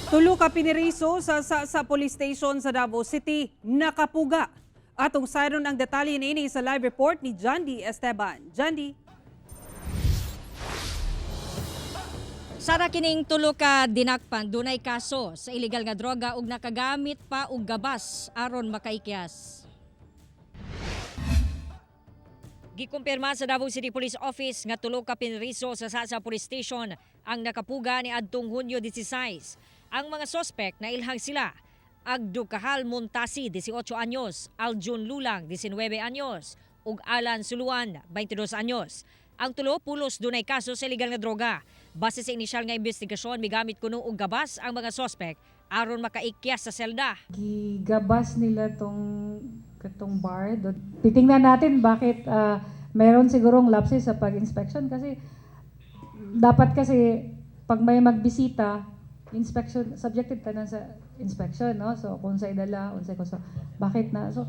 Tulo ka piniriso sa police station sa Davao City nakapuga. Atong sayron ang detalye niini sa live report ni Jandy Esteban. Jandy. Sara, kining tulo ka dinakpan dunay kaso sa illegal nga droga ug nakagamit pa og gabas aron makaikyas. Gikumpirma sa Davao City Police Office nga tulo ka pinriso sa Sasa Police Station ang nakapuga ni adtong Hunyo 16. Ang mga sospek na ilhang sila: Agdukahal Montasi, 18 anyos, Aljun Lulang, 19 anyos, ug Alan Suluan, 22 anyos. Ang tulo pulos dunay kaso sa illegal nga droga. Base sa inisyal nga investigasyon, migamit kuno og gabas ang mga sospek aron makaikyas sa selda. Gigabas nila tong katong bar. Titingnan natin bakit meron sigurong lapses sa pag-inspection kasi dapat kasi pag may magbisita, inspection, subjected tanan sa inspection, no? So kung sa idala, unsay ko, so bakit na? So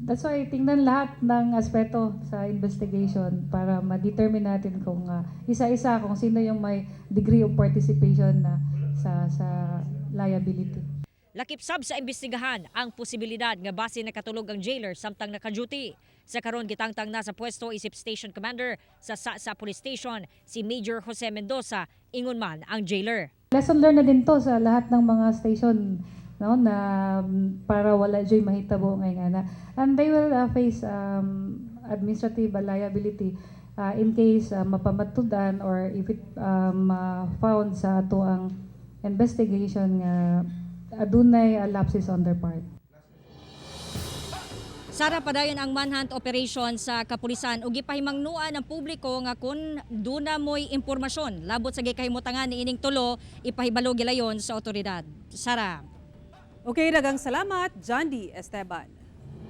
that's why tingnan lahat ng aspeto sa investigation para ma-determine natin kung isa-isa kung sino yung may degree of participation na sa liability. Lakip sab sa imbestigahan ang posibilidad nga base nakatulog ang jailer samtang naka-duty. Sa karon, gitangtang na sa pwesto isip station commander sa Sasa Police Station si Major Jose Mendoza, ingon man ang jailer. Lesson learned na din to sa lahat ng mga station, no, na para wala joy mahitabo ngayon na, and they will face administrative liability in case mapamatud-an or if it found sa ato ang investigation nga adunay lapses on their part. Sara, padayon ang manhunt operation sa kapulisan ug gipahimangnuan ang publiko nga kun duna moy impormasyon labot sa gikahimutangan niining tulo, ipahibalo gilayon sa otoridad. Sara. Okay, daghang salamat, Jandy Esteban.